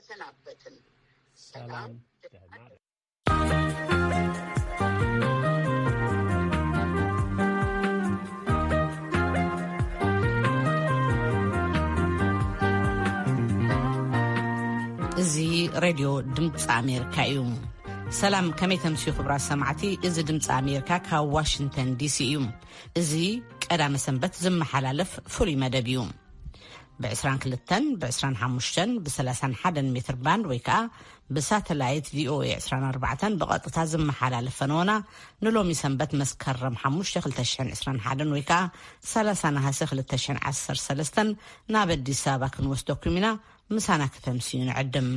ሰናበትን። ሰላም። እዚ ሬድዮ ድምፂ ኣሜሪካ እዩ። ሰላም፣ ከመይ ተምስዩ ክቡራት ሰማዕቲ? እዚ ድምፂ ኣሜሪካ ካብ ዋሽንግተን ዲሲ እዩ። እዚ ቀዳመ ሰንበት ዝመሓላለፍ ፍሉይ መደብ እዩ። ብ22፣ ብ25፣ ብ31 ሜትር ባንድ ወይ ከዓ ብሳተላይት ቪኦኤ 24 ብቐጥታ ዝመሓላለፍ ፈነወና ንሎሚ ሰንበት መስከረም ሓሙሽተ ክልተ ሽሕን ዕስራን ሓደን ወይ ከዓ ሰላሳ ነሃሰ ክልተ ሽሕን ዓሰርተ ሰለስተን ናብ ኣዲስ ኣበባ ክንወስደኩም ኢና። ምሳና ክተምስዩ ንዕድም።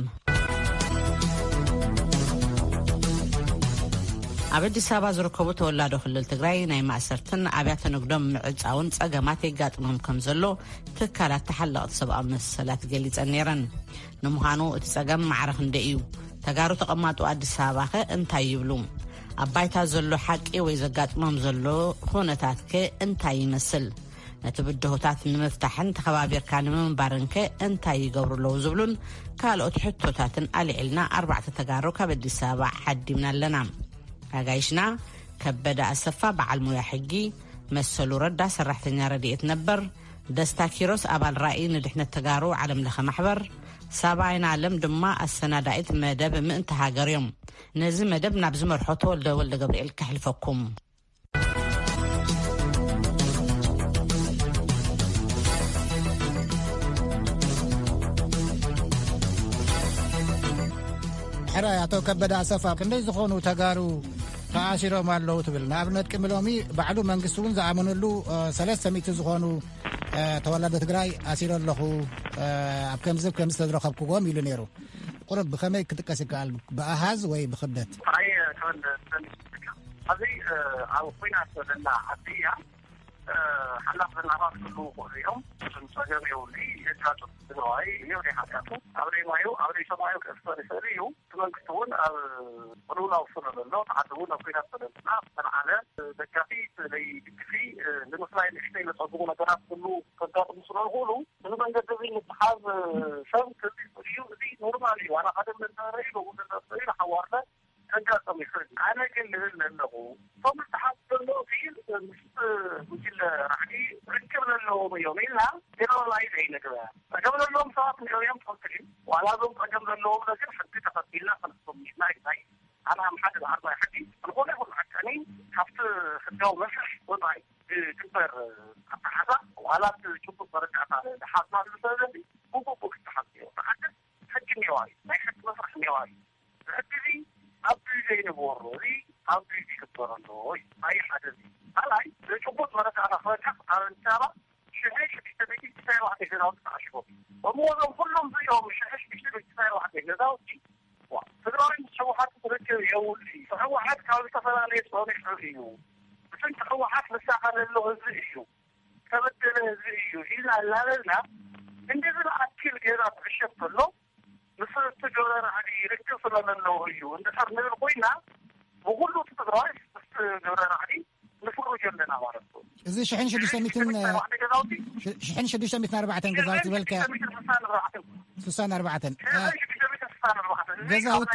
ኣብ ኣዲስ ኣበባ ዝርከቡ ተወላዶ ክልል ትግራይ ናይ ማእሰርትን ኣብያተ ንግዶም ምዕጻውን ጸገማት የጋጥሞም ከም ዘሎ ትካላት ተሓለቕቲ ሰብኣዊ መሰላት ገሊጸን ነይረን። ንምዃኑ እቲ ጸገም ማዕረ ክንደይ እዩ? ተጋሩ ተቐማጦ ኣዲስ ኣበባኸ እንታይ ይብሉ? ኣብ ባይታ ዘሎ ሓቂ ወይ ዘጋጥሞም ዘሎ ኩነታትከ እንታይ ይመስል? ነቲ ብድሆታት ንምፍታሕን ተኸባቢርካ ንምንባርንከ እንታይ ይገብሩ ኣለዉ ዝብሉን ካልኦት ሕቶታትን ኣልዒልና ኣርባዕተ ተጋሩ ካብ ኣዲስ ኣበባ ዓዲምና ኣለና። ኣጋይሽና ከበደ ኣሰፋ በዓል ሞያ ሕጊ፣ መሰሉ ረዳ ሰራሕተኛ ረድኤት ነበር፣ ደስታ ኪሮስ ኣባል ራእይ ንድሕነት ተጋሩ ዓለም ለኸ ማሕበር፣ ሳባ ኣይናለም ድማ ኣሰናዳኢት መደብ ምእንቲ ሃገር እዮም። ነዚ መደብ ናብ ዝመርሖ ተወልደ ወልደ ገብርኤል ከሕልፈኩም። ሕራይ ኣቶ ከበደ ኣሰፋ፣ ክንደይ ዝኾኑ ተጋሩ ተኣሲሮም ኣለዉ ትብል? ንኣብነት ቅድሚ ሎሚ ባዕሉ መንግስቲ እውን ዝኣመነሉ እ፣ ሰለስተ ሚእቲ ዝኾኑ እ፣ ተወላዶ ትግራይ ኣሲረ ኣለኹ እ፣ ኣብ ከምዚ ከምዚ ተዝረኸብክዎም ኢሉ ነይሩ። ቁሩብ ብኸመይ ክጥቀስ ይከኣል? ብኣሃዝ ወይ ብኽብደት? ኣየ ተወልደ ተወልደ፣ ኣብዚ ኣብ ኩናት ዘለና ዓዲ እያ። ሓላፍ ዘናባት ክህልዉ ይኽእሉ እዮም። እሱን ጸገም የብሉ። የጋጥም። ትግራዋይ እዩ ናይ ሓጢኣቱ። ኣብ ደይ ማዩ ኣብ ደይ ሰማዩ ክእስር ይኽእል እዩ። እቲ መንግስቲ እውን ኣብ ቅልውላው ስለ ዘሎ፣ እቲ ዓዲ እውን ኣብ ኩናት ስለ ዘላ፣ ዝተልዓለ ደጋፊ፣ ለይ ድግፊ ንምፍላይ ንእሽተይ ዘጸግሙ ነገራት ክህሉ ከጋጥሙ ስለ ዝኽእሉ፣ እዚ መንገዲ እዚ ምትሓዝ ሰብ ክልል እዩ። እዚ ኖርማል እዩ። ዋላ ቀደም ዝነበረ እዩ፣ ሎሚ ዝነበረ እዩ፣ ንሓዋርነ ከጋጥም ይኽእል። ኣነ ግን ልብል ዘለኹ፣ እቶም ዝተሓዙ ዘለዉ እቲ ምስ ጉጅለ ራዕዲ ርክብ ዘለዎም እዮም ኢልና ጀነራላይዝ ኣይንግበር። ጸገም ዘለዎም ሰባት እኒኦ እዮም ትኽክል እዩ። ዋላ እዞም ጸገም ዘለዎም ግን ሕጊ ተኸቲልና ክንሕዞም ኢልና ኢልካ እዩ። ኣነ ከም ሓደ ብዓርባይ ሕጊ ዝኾነ ይኹን መዐቀኒ ካብቲ ሕጋዊ መስርሕ ወጻኢ ዝግበር ኣተሓዛ ዋላ እቲ ጭቡጥ መረዳእታ ዝሓዝናሉ ሰብ ዘንዲ ብግቡእ ክተሓዝ እኒኦ። ተሓድስ ሕጊ እኒዋ እዩ። ናይ ሕጊ መስርሕ እኒዋ እዩ። ሕጊ እዚ ኣብ ግዜ ይንበሮ እዚ ኣብ ግዜ ይግበር ኣሎ እዩ። ኣይ ሓደ እዚ ካልኣይ ንጭቡጥ መረዳእታ ክበካ ኣብ ኣዲስ ኣበባ ሽሕን ሽዱሽተ ሚእትን ሽዱሽተ ኣርባዕተ ገዛውቲ ተዓሽጎም እሞ እዞም ኩሎም ዝሪኦም ሽሕን ሽዱሽተ ሚእትን ሽዱሽተ ኣርባዕተ ገዛውቲ ትግራይ ምስ ህወሓት ርክብ የብሉ። ህወሓት ካብ ዝተፈላለየ ፀኒሑ እዩ። ብስንኪ ህወሓት ዝሳቐ ዘሎ ህዝቢ እዩ። ዝተበደለ ህዝቢ እዩ ኢልና እናበልና እንደዚ ዝኣክል ገዛ ትዕሸግ ከሎ ምስ እቲ ግብረ ራዕዲ ርክብ ስለ ዘለዎ እዩ እንድሕር ንብል ኮይና ብኩሉ እቲ ትግራዋይ ምስ ግብረ ራዕዲ ንፍርጆ ኣለና ማለት እዩ። እዚ ሽሕን ሽዱሽተ ሚእትን ሽሕን ሽዱሽተ ሚእትን ኣርባዕተን ገዛውቲ ዝበልካዮ ስሳን ኣርባዕተን ገዛውቲ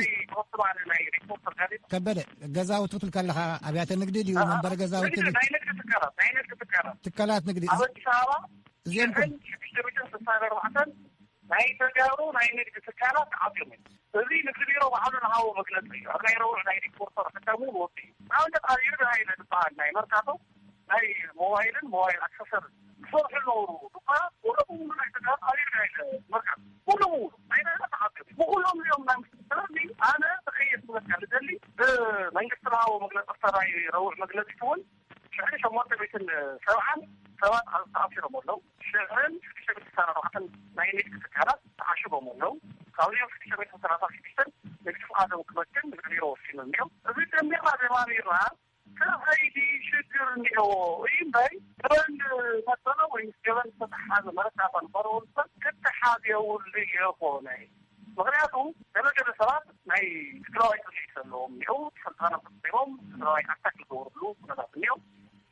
ከበደ ገዛውቲ ትብል ከለኻ ኣብያተ ንግዲ ድዩ መንበሪ ገዛውቲ ድዩ? ናይ ንግዲ ትካላት ናይ ንግዲ ትካላት ትካላት ንግዲ ኣብ ኣዲስ ኣበባ እዚኦም ሽሕን ሽዱሽተ ሚእትን ስሳን ኣርባዕተን ናይ ተጋሩ ናይ ንግዲ ትካላት ተዓፅዮም እዮም። እዚ ንግዲ ቢሮ ባዕሉ ንሃቦ መግለፂ እዩ። ኣብ ናይ ረቡዕ ናይ ሪፖርተር ሕታሙ ወፂኡ እዩ። ንኣብነት ኣብ ይርጋ ሃይለ ዝበሃል ናይ መርካቶ ናይ ሞባይልን ሞባይል ኣክሰሰሪ ዝሰርሑ ዝነበሩ ድኳናት ኩሉ ብምሉ ናይ ተጋሩ ኣብ ይርጋ ሃይለ መርካቶ ኩሉ ብምሉ ናይ ተጋሩ ተዓፅዮም እዮም። ብኩሎም እዚኦም ናይ ስለዚ ኣነ ተኸየስ መካ ልደሊ ብመንግስቲ ንሃቦ መግለፂ ናይ ረቡዕ መግለፂ እውን ሽሕን ሸሞንተ ሚእትን ሰብዓን ሰባት ኣብ ተኣሲሮም ኣለዉ። ሽሕን ሽዱሽተ ሚእትን ስሳን ኣርባዕተን ናይ ንግዲ ትካላት ተዓሽጎም ኣለዉ። ካብዚኦም ሽዱሽተ ሚእትን ሰላሳ ሽዱሽተን ንግዲ ፍቓዶም ክመክን ንግዲ ቢሮ ወሲኑ እኒኦ። እዚ ደሚርና ደማሚርና ከኸይዲ ሽግር እኒአዎ እዩ እምበይ ገበን መሰሎ ወይ ምስ ገበን ዝተተሓሓዘ መረዳእታ ንኸረወሉ ሰብ ክተሓዝ የብሉ የኾነ። ምኽንያቱ ገለ ገለ ሰባት ናይ ትግራዋይ ስምዒት ዘለዎም እኒአው። ስልጣኖም ተጠቂሞም ትግራዋይ ኣታክ ዝገብርሉ ኩነታት እኒኦ።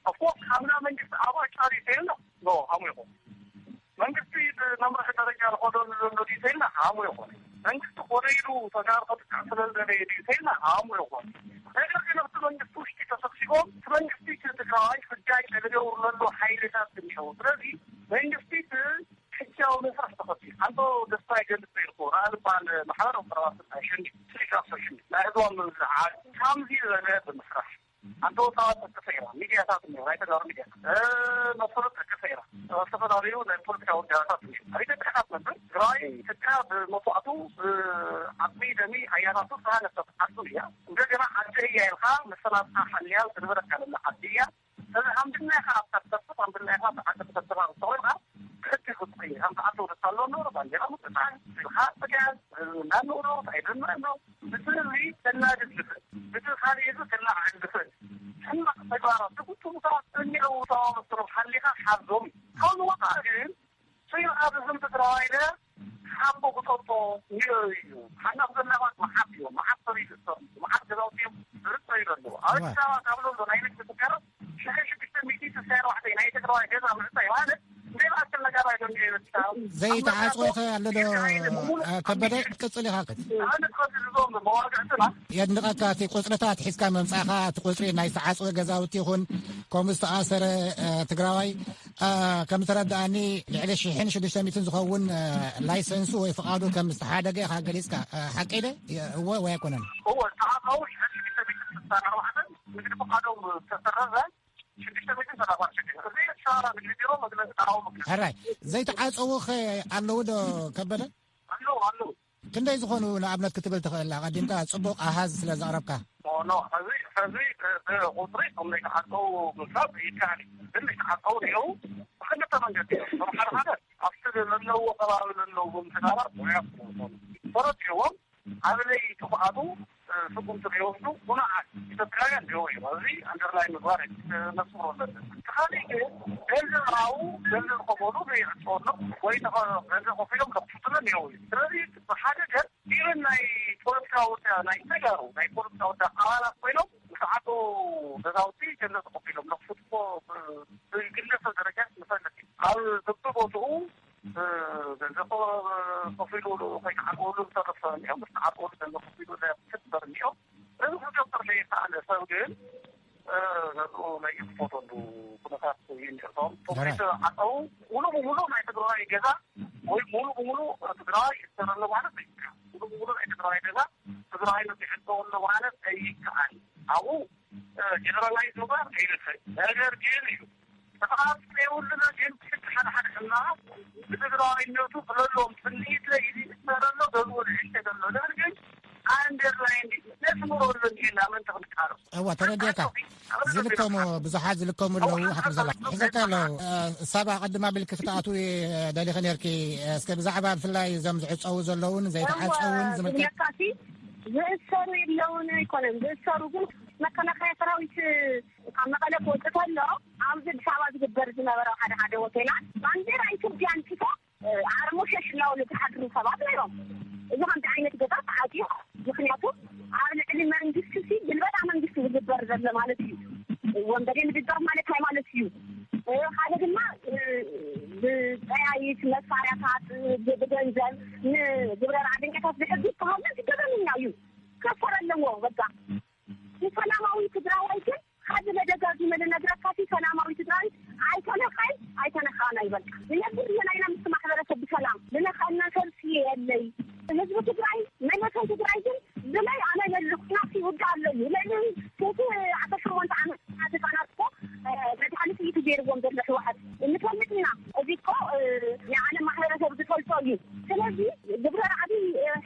ኦፍኮርስ ሓምና መንግስቲ ኣብኣ ጫሪ ተይልና ኖ ሃሙ ይኾን መንግስቲ ብመምርሒ ደረጃ ዝኸደሉ ዘሎ ድዩ ተይልና ሃሙ ይኾን መንግስቲ መንግስቲ ኮነ ኢሉ ተጋሩ ከጥቅዕ ስለ ዝደለየ ድዩ ተይልና ኣእምሮ ይኾን። ነገር ግን ኣብቲ መንግስቲ ውሽጢ ተሰብሲቦም እቲ መንግስቲ እቲ ትግራዋይ ፍዳይ ዝገብሩ ዘለዉ ሓይልታት እኒአው። ስለዚ መንግስቲ እቲ ሕጋዊ መስርሕ ተኸቲሉ። ኣንቶ ደስታ ይገልጽ ነይርኩ። ራእሊ በዓል ማሕበር ኣብ ቀረባ ስልጣን ሸንዲ፣ ስሊክ ኣሶሽን ናይ ህዝባዊ ምብዛሕ ዓሊ። ከምዚ ዝበለ ብምስራሕ ኣንቶ ወጣት ተስፋ ኢራ፣ ሚድያታት እኒአው፣ ናይ ተጋሩ ሚድያታት፣ እ፣ መሰረት ተስፋ ኢራ፣ እ፣ ዝተፈላለዩ ናይ ፖለቲካ ውዳታት እኒአው። ኣብ ኢትዮጵያ ኢኻ ትነብር። ትግራይ ኢትዮጵያ ብመስዋእቱ፣ እ፣ ዓጽሚ ደሚ ኣያታቱ ዝተሃነጸት ዓዱ እያ። እንደገና ዓዲ እያ ኢልካ መሰላትካ ሓልያ ዝንበረካ ዘላ ዓዲ እያ። ስለዚ ሃምብልና ኢኻ ኣብታ ትሰርፍ፣ ሃምብልና ኢኻ ኣብታ ዓዲ ክተስተባብር ተኾይንካ፣ ብሕጊ ክትጥይቕ። ከምቲ ኣቶ ደስታ ኣሎ ነበረ፣ ባንዴራ ምጥጣን፣ ስልካ ምጥቃስ፣ ህዝብና ንእሎ፣ ኣይደንመ ኣሎ። እቲ ህዝቢ ከናድድ ዝኽእል፣ እቲ ካልእ ህዝቢ ከናዕድ ዝኽእል ሕማቕ ተግባራት ዝፍጽሙ ሰባት እኒአው። ተባብሶም ሓሊኻ ሓዞም እዩ። ካብ ዝወፃእ ግን ስኢልካ ዝዝም ትግራዋይ ኢለ ሓቦ ክጠጦ እኒኦ እዩ። ሓናፍ ዘናባት መዓት እዮም። መዓት ሰብ ይስቶም። መዓት ገዛውቲ እዮም ዝርፀዩ ዘለዉ። ኣብ ኣዲስ ኣበባ ካብ ዘሎ ናይ ንግዲ ትካላት ሽሕን ሽዱሽተ ሚእቲ ስሳይ ኣርባዕተ ናይ ትግራዋይ ገዛ ምዕፃይ ማለት ዘይብኣክል ነጋራይ ዶ እንዲዮ ይበልታ? ዘይተዓፅወ ኸ ኣሎ ዶ? አ፣ ከበደ ክትቅፅል ኢኻ። ኣነ ከዚ ዝዞም መዋግዕትና የድንቐካ እቲ ቁፅርታት ሒዝካ ምምፃእኻ። እቲ ቁፅሪ ናይ ዝተዓፅወ ገዛውቲ ይኹን ከምኡ ዝተኣሰረ፣ አ፣ ትግራዋይ፣ አ፣ ከም ዝተረድኣኒ ልዕሊ ሽሕን ሽዱሽተ ሚእትን ዝኸውን፣ አ፣ ላይሰንሱ ወይ ፍቓዱ ከም ዝተሓደገ ኢኻ ገሊፅካ። አ፣ ሓቀይ ዶ? እወ ወይ ኣይኮነን? እወ፣ ዝተዓፀዉ ሽሕን ሽዱሽተ ሚእትን ስሳን ኣርባዕተን ንግዲ ፍቓዶም ዝተሰረዘ ሽዱሽተ ሚእትን ሰላሳ ሽዱሽተ። እዚ ሻራ ንግዲ ቢሮ መግለፂ፣ ተቃውሞ መግለፂ። ሕራይ፣ ዘይተዓፀዉ ኸ ኣለዉ ዶ ከበደ? ኣለዉ፣ ኣለዉ። ክንደይ ዝኾኑ ንኣብነት ክትብል ትኽእል? ኣቐዲምካ ጽቡቕ ኣሃዝ ስለ ዘቕረብካ። ኖ፣ ኖ፣ ሕዚ፣ ሕዚ፣ እ፣ እ፣ ቁጽሪ እቶም ዘይተዓጸዉ ምፍላጥ ይከኣል እዩ። ግን ዘይተዓጸዉ እኒአዉ ብኽልተ መንገዲ እዮም። እቶም ሓደ ሓደ ኣብቲ ዘለዉ ከባቢ ዘለዉ ምምሕዳራት ውሑያት ስለ ዝኾኑ። ፈረዲዎም ኣብ ለይቲ ክኣትዉ፣ እ፣ ስጉምቲ ከይወስዱ ጉኑዓት ኢትዮጵያውያን እኒአዉ እዮም። ኣብዚ ኣንደርላይን ምግባር፣ እ፣ ነስምሮ ኣለና። እቲ ካልእ ግን ገንዘብ ሃቡ፣ ገንዘብ ከፈሉ ዘይዕጸወሎም ወይ ተኸ-፣ ገንዘብ ከፊሎም ዘኽፍቱሎም እኒአዉ እዮም። ስለዚ ብሓደ ገጽ ኢቨን ናይ ፖለቲካ ውዳ-፣ ናይ ተጋሩ ናይ ፖለቲካ ውዳ ኣባላት ኮይኖም ምስ ዓዱ ገዛውቲ ገንዘብ ተኸፊሎም ነኽፍቱ እኮ ብ-፣ ብግለሰብ ደረጃ ንፈልጥ እዩ። ኣብ በብቦትኡ፣ እ፣ ገንዘብ ከ-፣ ከፊሉ ከይተዓጽወሉ ዝተረፈ እኒኦ፣ ምስ ተዓጽወሉ ገንዘብ ከፊሉ ዘፍትበር እኒኦ። እዚ ክገብር ዘይከኣለ ሰብ ግን፣ እ፣ ነብኡ ናይ ዝፈተሉ ኩነታት እዩ እኒኦ። እቶም፣ እቶም ደራይ። ዘይተዓጸዉ ሙሉ ብሙሉ ናይ ትግራዋይ ገዛ ወይ ሙሉ ብሙሉ ትግራዋይ ይሰረሎ ማለት ኣይከኣል። ሙሉ ብሙሉ ናይ ትግራዋይ ገዛ ትግራዋይ ንክሕልወሉ ማለት ኣይከኣል። ኣብኡ፣ እ፣ ጀነራላይዝ ምግባር ኣይንኽእል። ነገር ግን እዩ፣ ጥቕዓት ዘይብሉና ግን ብሕጂ ሓደ ሓደ ሕማቓት ብትግራዋይነቱ ብለሎም ስምዒት ለይዚ ዝሰረሎ ገዝኡ ንዕሸ ዘሎ። ነገር ግን ኣንደርላይን ነስምረሉ እንዲና ምእንቲ ክንቃረብ። እዋ፣ ተረዲእካ። ዝልከሙ፣ ብዙሓት ዝልከሙ ኣለዉ። ሓፍቲ ሰላም። ሕዘካ ኣለዉ። እ፣ ሳባ ቅድም ኣቢልኪ ክትኣትዊ፣ እ፣ ደሊኺ ነርኪ። እስከ ብዛዕባ ብፍላይ እዞም ዝዕጸዉ ዘለዉን ዘይተዓጸዉን እወ፣ ዝምልከት። ዝብለካሲ ዝእሰሩ የለውን ኣይኮነን። ዝእሰሩ ግን መከላኸያ ሰራዊት ካብ መቐለ ክወጽእ ከሎ ኣብዚ ኣዲስ ኣበባ ዝግበር ዝነበረ ሓደ ሓደ ሆቴላት ባንዴራ ኢትዮጵያ ኣንጺፎ ኣርሙሸሽ እናበሉ ዝሓድሩ ሰባት ነይሮም። እዚ ከምዚ ዓይነት ገዛ ተዓፅዩ፣ ምኽንያቱ ኣብ ልዕሊ መንግስቲ ሲ ግልበጣ መንግስቲ ዝግበር ዘሎ ማለት እዩ። ወንበዴ ምድጋፍ ማለት እንታይ ማለት እዩ? ሓደ ድማ ብፀያይት መሳርያታት፣ ብገንዘብ ንግብረ ራዕደኛታት ዝሕግዝ ተሃውዘን ገበነኛ እዩ። ክእሰር ኣለዎ በቃ። ንሰላማዊ ትግራዋይ ግን ሓደ መደጋጊመ ልነግረካ ሲ ሰላማዊ ትግራይ ኣይተነኻይ ኣይተነኻን ኣይበልካ። ንነብር ዘለና ኢና ምስ ማሕበረሰብ ብሰላም። ልነኻና ሰብ ሲ የለይ። ህዝቢ ትግራይ፣ መንእሰይ ትግራይ ግን ብለይ ኣነ የልኹ ናብቲ ይውዳእ ኣሎ እዩ። ልዕሊ ሴቲ ዓሰርተ ሸሞንተ ዓመት ህፃናት እኮ መድሃኒት እዩ ገይርዎም ዘሎ ህወሓት። ንፈልጥ ኢና። እዚ እኮ ናይ ዓለም ማሕበረሰብ ዝፈልጦ እዩ። ስለዚ ግብረ ራዕዲ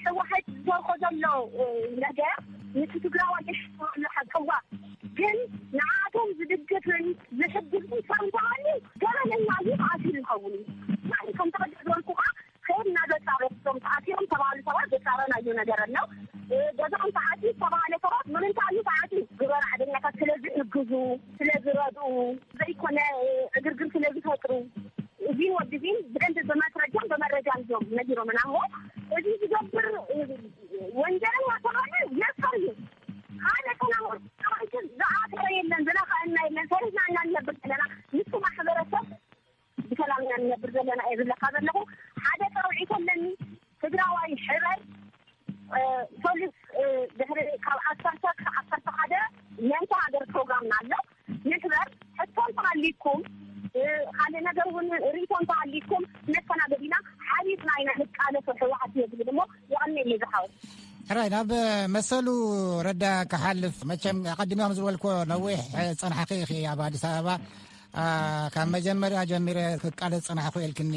ህወሓት ዝሰርሖ ዘሎ ነገር ምስ ትግራዋይ የሽክሎ ሓቀዋ ግን ንዓቶም ዝድግፍን ዝሕግዝን ሰብ እንተሃልዩ ገበነኛ እዩ ተኣሲሩ ይኸውን እዩ። ማለት ከም ተቐደም ዝበልኩኻ ከየድና ዘጻረር እቶም ተኣሲሮም ተባሃሉ ሰባት ዘጻረናዮ ነገር ኣሎ። ገዛኦም ተዓጽዩ ዝተባሃለ ሰባት ንምንታይ እዩ ተዓጽዩ? ግብረ ራዕደኛታት ስለ ዝሕግዙ፣ ስለ ዝረድኡ ዘይኮነ ዕግርግር ስለ ዝፈጥሩ እዚን ወዲ እዚን ብደንቢ ብመስረጃን ብመረጃን እዮም ነጊሮምና እሞ እዚ ዝገብር ወንጀለኛ ተባለ ነፈር እዩ። ሓደ ሰላማዊ ሰራዊትን ዝኣሰረ የለን፣ ዝነኸአና የለን። ሰሪሕና ኢና ንነብር ዘለና። ንሱ ማሕበረሰብ ብሰላም ኢና ንነብር ዘለና እየ ዝብለካ ዘለኹ። ሓደ ፃውዒት ኣለኒ። ትግራዋይ ሕበር፣ እዩ ዝሓው። ሕራይ ናብ መሰሉ ረዳ ክሓልፍ፣ መቸም ኣቐዲመ ከም ዝበልኮ ነዊሕ ጸናሕኺ ኢኺ ኣብ ኣዲስ ኣበባ። ካብ መጀመርያ ጀሚረ ክቃለስ ጸናሕኩ ኢልክኒ።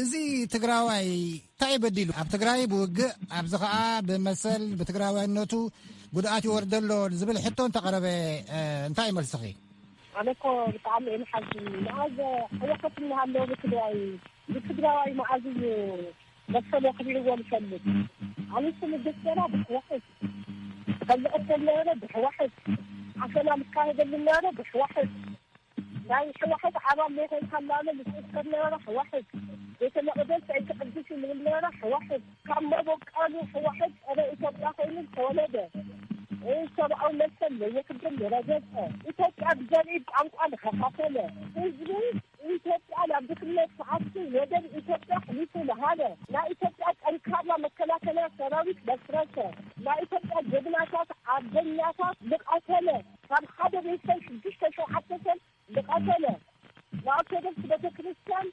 እዚ ትግራዋይ እንታይ በዲሉ? ኣብ ትግራይ ብውግእ፣ ኣብዚ ኸኣ ብመሰል ብትግራዋይነቱ ጉድኣት ይወርደሎ ዝብል ሕቶ እንተቐረበ እንታይ ይመልስኺ? ኣነ እኮ ብጣዕሚ እየ ንሓዝን። መኣዝ ሕወሓት እናሃለወ ብትግራይ፣ ብትግራዋይ መኣዝ እዩ መሰሉ ኣኽቢርዎ ዝፈልጥ? ኣነ ስም ደስገራ ብሕወሓት፣ ከልእከል ነበረ ብሕወሓት፣ ኣፈና ልካየደሉ ነበረ ብሕወሓት። ናይ ህወሓት ኣባል ዘይኮንካ እናበለ ዝጽውተር ነበረ ህወሓት። ቤተ መቕደስ ኣይትቕድስ እዩ ዝብል ነበረ ህወሓት። ካብ መበቀሉ ህወሓት ጸረ ኢትዮጵያ ኮይኑ ዝተወለደ፣ ሰብኣዊ መሰል ለየክብር ዝረገጸ፣ ኢትዮጵያ ብዘርኢ ቋንቋ ዝኸፋፈለ፣ ህዝቢ ኢትዮጵያ ናብ ድኽነት ክኣቱ ወደብ ኢትዮጵያ ሕሊፉ ዝሃበ፣ ናይ ኢትዮጵያ ጠንካራ መከላከልያ ሰራዊት መስረተ፣ ናይ ኢትዮጵያ ጀግናታት ኣርበኛታት ዝቐተለ፣ ካብ ሓደ ቤተሰብ ሽዱሽተ ሸውዓተ ሰብ ዝቐተለ፣ ንኦርቶዶክስ ቤተክርስትያን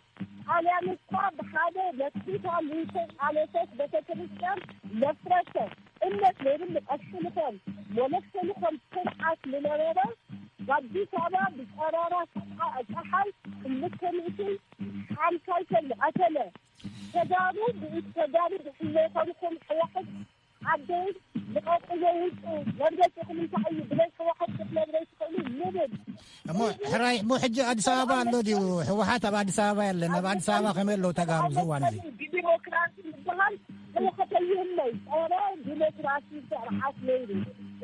ጣልያን እኳ ብሓደ መክቲታ ሚእቲ ዓመታት ቤተክርስትያን መስረተ፣ እምነት ዘይብሉ ቀሺ ልኾን መነኩሴ ልኾን ስርዓት ዝነበረ፣ በኣዲስ ኣበባ ብጠራራ ጸሓ-፣ ጸሓይ ክልተ ሚእቲ ሓምሳ ሰብ ዝቐተለ፣ ተጋሩ ብኢድ ተጋሩ ብሕለ ይኾንኩም፣ ሕወሓት ዓደይ ልቐቕዎ፣ ውጹ፣ መርገጺኹም እንታይ እዩ? ብዘይ ህወሓት ክትነብሩ ኣይትኽእሉ ንብል። እሞ ሕራይ፣ እሞ ሕጂ ኣዲስ ኣበባ ኣሎ ድዩ? ህወሓት ኣብ ኣዲስ ኣበባ የለን። ኣብ ኣዲስ ኣበባ ከመይ ኣለዉ ተጋሩ ኣብዚ እዋን እዚ? ብዲሞክራሲ ዝበሃል ህወሓት ኣይህልይ። ጸረ ዲሞክራሲ ስርዓት ነይሩ።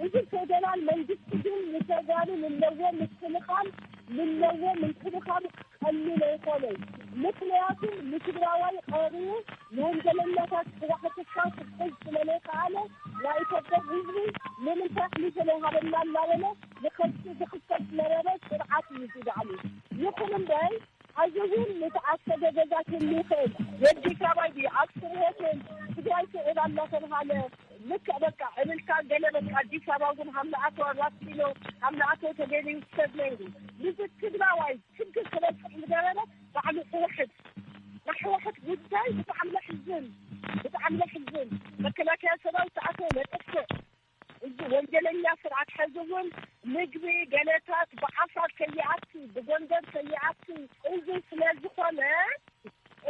እዚ ፌደራል መንግስቲ ግን ንተጋሩ ንለዎ ምክልኻል፣ ንለዎ ምንክብኻብ ቀሊል ኣይኮነን። ምክንያቱ ንትግራዋይ ቀሪቡ ንወንጀለኛታት ህወሓት ክሳብ ክሕዝ ስለዘይከኣለ፣ ናይ ኢትዮጵያ ህዝቢ ንምንታይ ኣሕሊፉ ዘይሃበና እናበለ ዝኸስ-፣ ዝኽሰስ ዝነበረ ስርዓት እዩ እዚ ባዕሉ። ይኹን እምበር፣ ሕዚ እውን ዝተዓሸገ ገዛ ክህሉ ይኽእል። የአዲስ ኣበባ ድዩ፣ ኣክሱም ሆቴል፣ ትግራይ ስዒራ እናተብሃለ፣ ልክዕ በቃ እልልታ ገለ፣ በቃ ኣዲስ ኣበባ እውን ሃምልኣቶ፣ ኣራት ኪሎ ሃምልኣቶ ተገይሩ ይውሰድ ነይሩ። ንዚ ትግራዋይ ሽግር ክበፅሕ ዝገበረ ባዕሉ ህወሓት። ናይ ህወሓት ጉዳይ ብጣዕሚ ለሕዝን፣ ብጣዕሚ ለሕዝን። መከላከያ ሰራዊት ተኣተወ ነጥፍእ። እዚ ወንጀለኛ ስርዓት ሕዚ እውን ምግቢ ገለታት ብዓፋር ከይኣቲ፣ ብጎንደር ከይኣቲ። እዚ ስለ ዝኾነ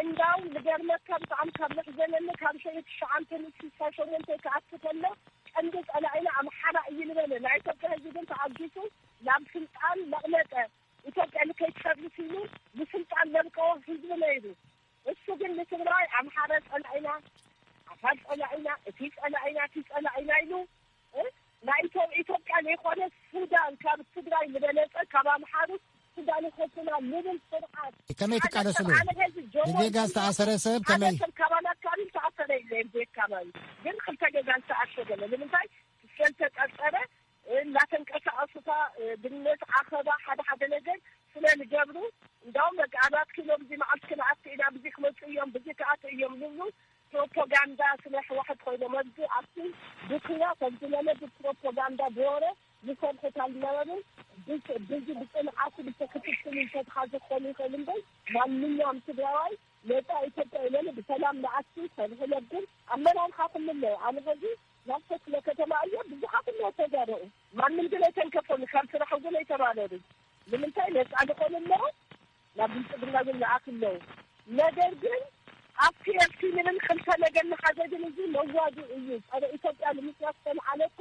እንዳው ዝገርመካ ብጣዕሚ ካብ ዘሕዘነኒ ካብ ሸዒ ትሽዓተ ንስሳ ሸሞንተ ክኣቲ ከሎ ቀንዲ ጸላኢና ኣምሓራ እዩ ዝበለ። ናይ ኢትዮጵያ ህዝቢ ግን ተኣጊሱ ናብ ስልጣን መቕመጠ። ኢትዮጵያ ንከይትፈርስ ኢሉ ንስልጣን ዘብቀዎ ህዝቢ ነይሩ። እሱ ግን ንትግራይ ኣምሓራ ጸላኢና፣ ዓፋር ጸላኢና፣ እቲ ጸላኢና፣ እቲ ጸላኢና ኢሉ፣ እ፣ ናይ ኢትዮ-፣ ኢትዮጵያ ዘይኮነ ሱዳን ካብ ትግራይ ዝበለጸ ካብ ኣምሓሩ ሱዳን ይኸፍና ንብል ስርዓት። ከመይ ሓደ ትቃለስሉ? ሰብ ኣነ ሕዚ ጆሞ ብጌጋ ዝተኣሰረ ሰብ ሓደ ከመይ? ሰብ ካባና ኣካባቢ ዝተኣሰረ የለ፣ ኣብዚ ኣካባቢ ግን ክልተ ገዛ ዝተኣሸገለ። ንምንታይ? ስለዝተጠርጠረ፣ እናተንቀሳቐሱካ፣ እ፣ ብነት ዓኸባ ሓደ ሓደ ነገር ስለ ዝገብሩ፣ እንዳውም በቃ ኣራት ኪሎ ብዚ መዓልቲ ክንኣቱ ኢና፣ ብዚ ክመፁ እዮም፣ ብዚ ክኣቱ እዮም ዝብሉ ፕሮፓጋንዳ ስለ ህወሓት ኮይኖም ኣብዚ ኣብቲ ብኩናት ከምዚ ለለ ብፕሮፓጋንዳ ብወረ ዝሰርሑ ካብ ዝነበሩ ብስ-፣ ብዚ ብፅንዓቱ ብተክትክል እንተትሓዙ ክኾኑ ይኽእል እምበር ማንኛውም ትግራዋይ ነፃ ኢትዮጵያ ኢለሉ ብሰላም ንኣቱ ሰብ ዝነብር ኣመራርሓ ክልል ኣሎ። ኣነ ሕዚ ናብ ክፍለ ከተማ እየ፣ ብዙሓት እሞ ተጋሩ ማንም ግን ኣይተንከፎም፣ ካብ ስራሕ እውን ኣይተባረሩ። ንምንታይ ነፃ ዝኾኑ ኣለዉ፣ ናብ ብልፅግና ግን ይኣትዉ ኣለዉ። ነገር ግን ኣብቲ ኤፍቲ ንብል ክልተ ነገር ንሓዘ ግን እዚ መዋግእ እዩ። ጸረ ኢትዮጵያ ንምስራት ዝተልዓለ እኮ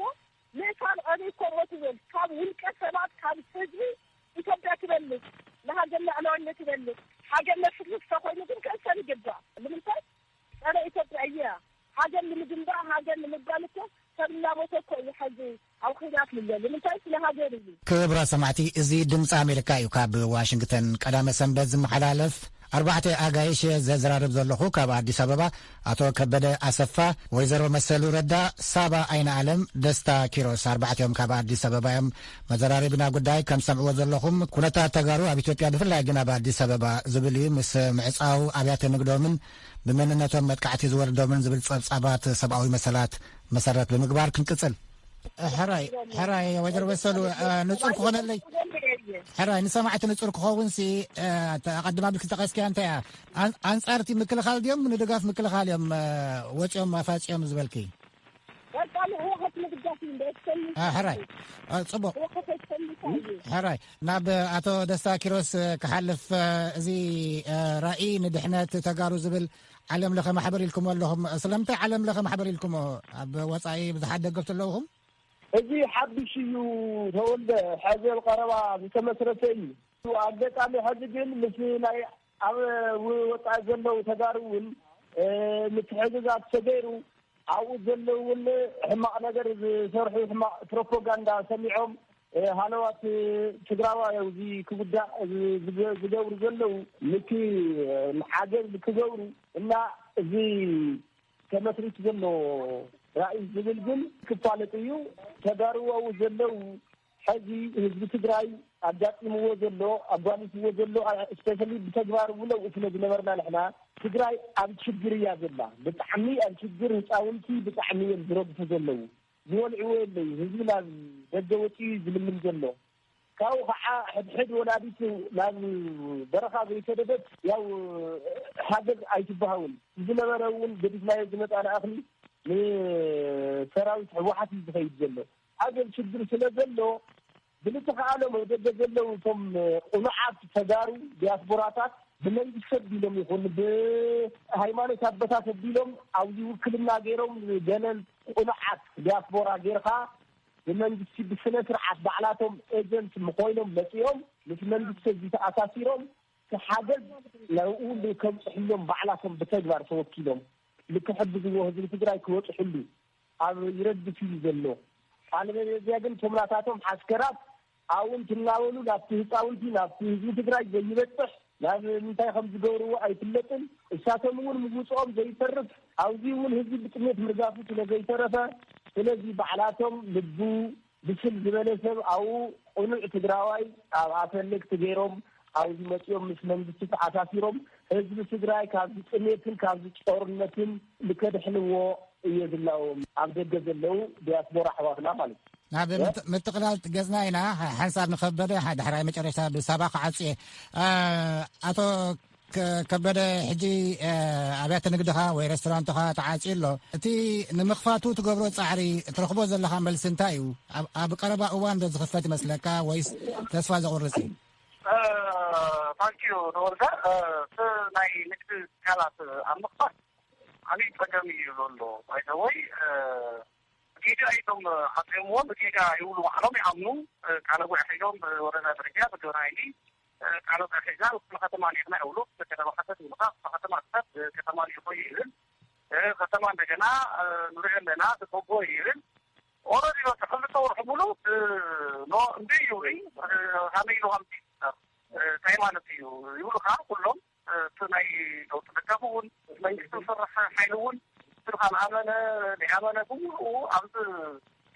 ምእሳር ኣበይ እኮ እሞ ትብል፣ ካብ ውልቀ ሰባት፣ ካብ ህዝቢ ኢትዮጵያ ትበልጽ፣ ንሃገር ላዕላውነት ትበልጽ። ሃገር ነፍርስ ተኾይኑ ግን ክእሰር ይግባእ። ንምንታይ? ጸረ ኢትዮጵያ እያ። ሃገር ንምግንባር፣ ሃገር ንምባል እኮ ሰብ እናሞተ እኮ እዩ ሕዚ ኣብ ኹናት ዝሎ። ንምንታይ? ስለ ሃገር እዩ። ክቡራት ሰማዕቲ፣ እዚ ድምፂ ኣሜሪካ እዩ። ካብ ዋሽንግተን ቀዳመ ሰንበት ዝመሓላለፍ ኣርባዕተ ኣጋይሽ ዘዘራርብ ዘለኹ ካብ ኣዲስ ኣበባ ኣቶ ከበደ ኣሰፋ፣ ወይዘሮ መሰሉ ረዳ፣ ሳባ ኣይነ ኣለም፣ ደስታ ኪሮስ፣ ኣርባዕቲኦም ካብ ኣዲስ ኣበባ እዮም። መዘራረቢና ጉዳይ ከም ሰምዕዎ ዘለኹም ኩነታት ተጋሩ ኣብ ኢትዮጵያ ብፍላይ ግን ኣብ ኣዲስ ኣበባ ዝብል እዩ። ምስ ምዕፃው ኣብያተ ንግዶምን ብመንነቶም መጥቃዕቲ ዝወርዶምን ዝብል ፀብፃባት ሰብኣዊ መሰላት መሰረት ብምግባር ክንቅፅል። ሕራይ ሕራይ ወይዘሮ በሰሉ፣ ንጹር ክኾነለይ፣ ሕራይ ንሰማዕቲ ንጹር ክኸውን ሲ፣ ኣቐድማ ብልክ ተቐስኪያ እንታይ እያ? ኣንጻርቲ ምክልኻል ድዮም ንድጋፍ ምክልኻል እዮም ወፂኦም ኣፋፂኦም ዝበልኪ? ሕራይ፣ ፅቡቕ። ሕራይ ናብ ኣቶ ደስታ ኪሮስ ክሓልፍ፣ እዚ ራእይ ንድሕነት ተጋሩ ዝብል ዓለም ለኸ ማሕበር ኢልኩሞ ኣለኹም። ስለምንታይ ዓለም ለኸ ማሕበር ኢልኩሞ? ኣብ ወፃኢ ብዙሓት ደገፍቲ ኣለውኹም። እዚ ሓድሽ እዩ ተወልደ፣ ሕዚ ኣብ ቀረባ ዝተመስረተ እዩ። ኣጋጣሚ ሕዚ ግን ምስ ናይ ኣብ ወፃኢ ዘለዉ ተጋሩ እውን ምትሕግጋዝ ተገይሩ ኣብኡ ዘለዉ እውን ሕማቕ ነገር ዝሰርሑ ሕማቕ ፕሮፓጋንዳ ሰሚዖም ሃለዋት ትግራዋይ እዚ ክጉዳእ ዝገብሩ ዘለዉ ምኪ ሓገዝ ክገብሩ እና እዚ ተመስሪቱ ዘሎ ራእይ ዝብል ግን ክፋለጥ እዩ። ተጋሩ ኣብኡ ዘለዉ ሕዚ ህዝቢ ትግራይ ኣጋጢምዎ ዘሎ ኣጓኒፍዎ ዘሎ ስፔሻሊ ብተግባር እውን ኣብኡ ስለ ዝነበርና ንሕና ትግራይ ኣብ ችግር እያ ዘላ። ብጣዕሚ ኣብ ችግር ህፃውንቲ ብጣዕሚ እዮም ዝረግፉ ዘለዉ። ዝበልዕዎ የለዩ። ህዝቢ ናብ ደገ ወፂኡ እዩ ዝልምን ዘሎ። ካብኡ ከዓ ሕድሕድ ወላዲት ናብ በረኻ ዘይሰደደት ያው ሃገዝ ኣይትበሃውን። ዝነበረ እውን ገዲፍናዮ ዝመፃና እኽሊ ንሰራዊት ህወሓት እዩ ዝኸይድ ዘሎ። ሃገር ችግር ስለ ዘሎ ብልተኸኣሎም ኣብ ደገ ዘለዉ እቶም ቁኑዓት ተጋሩ ዲያስፖራታት ብመንግስቲ ኣቢሎም ይኹን ብሃይማኖት ኣቦታት ኣቢሎም ኣብዚ ውክልና ገይሮም ገለ ቁኑዓት ዲያስፖራ ገይርካ ብመንግስቲ ብስነ ስርዓት ባዕላቶም ኤጀንት ምኮይኖም መፂኦም ምስ መንግስቲ እዚ ተኣሳሲሮም ሓገዝ ናብኡ ከብፅሕሎም ባዕላቶም ብተግባር ተወኪሎም ንክሕግዝዎ ህዝቢ ትግራይ ክወፅሕሉ ኣብ ይረግፍ እዩ ዘሎ። ኣለበለዚያ ግን እቶም ናታቶም ሓስከራት ኣብኡ እንትናበሉ ናብቲ ህፃውንቲ ናብቲ ህዝቢ ትግራይ ዘይበፅሕ ናብ ምንታይ ከም ዝገብርዎ ኣይፍለጥን። እሳቶም እውን ምውፅኦም ዘይተርፍ ኣብዚ እውን ህዝቢ ብጥሜት ምርጋፉ ስለ ዘይተረፈ ስለዚ ባዕላቶም ልቡ ብስል ዝበለ ሰብ ኣብኡ ቅኑዕ ትግራዋይ ኣብ ኣሰልክቲ ገይሮም ኣብዚ መፂኦም ምስ መንግስቲ ተኣሳሲሮም ህዝቢ ትግራይ ካብዚ ጥሜትን ካብዚ ጦርነትን ንከድሕንዎ እየ ዝላዎም ኣብ ደገ ዘለዉ ዲያስፖራ ኣሕዋትና ማለት እዩ። ናብ ምጥቕላል ገጽና ኢና። ሓንሳብ ንኸበደ ዳሕራይ መጨረሻ ብሳባ ክዓጽየ። ኣቶ ከበደ፣ ሕጂ ኣብያተ ንግድኻ ወይ ሬስቶራንትኻ ተዓጽዩ ኣሎ። እቲ ንምኽፋቱ ትገብሮ ጻዕሪ ትረኽቦ ዘለኻ መልሲ እንታይ እዩ? ኣብ ቀረባ እዋን ዶ ዝኽፈት ይመስለካ ወይስ ተስፋ ዘቑርጽ እዩ? ታንኪዩ ንወልደ። እቲ ናይ ንግዲ ትካላት ኣብ ምኽፋት ዓብዪ ፀገም እዩ ዘሎ። ባይዘወይ ጌጋ እዮም ሓፂቦምዎ። ብጌጋ ይብሉ ባዕሎም ይኣምኑ። ቃለ ጉዕ ሒዞም ብወረዳ ደረጃ ብግብረ ሓይሊ ቃለ ጉዕ ሒዛ ንከተማ ኔርና ይብሉ። ከተማ ሓሰት ይብሉካ። ከተማ ክሳብ ከተማ ሊቆ ይብል። ከተማ እንደገና ንሪኦ ኣለና ትበጎ ይብል። ኦረዲ በቃ ክልተ ወርሒ ሙሉ ኖ እንዲ ይብሉ። ሃመይ ኢሉ ከምዚ እንታይ ማለት እዩ ይብሉካ ኩሎም። እቲ ናይ ለውጢ ደጋፊ እውን መንግስቲ ዝሰርሕ ሓይሊ እውን ስልካ ንኣመነ ንኣመነ ብምሉኡ ኣብዚ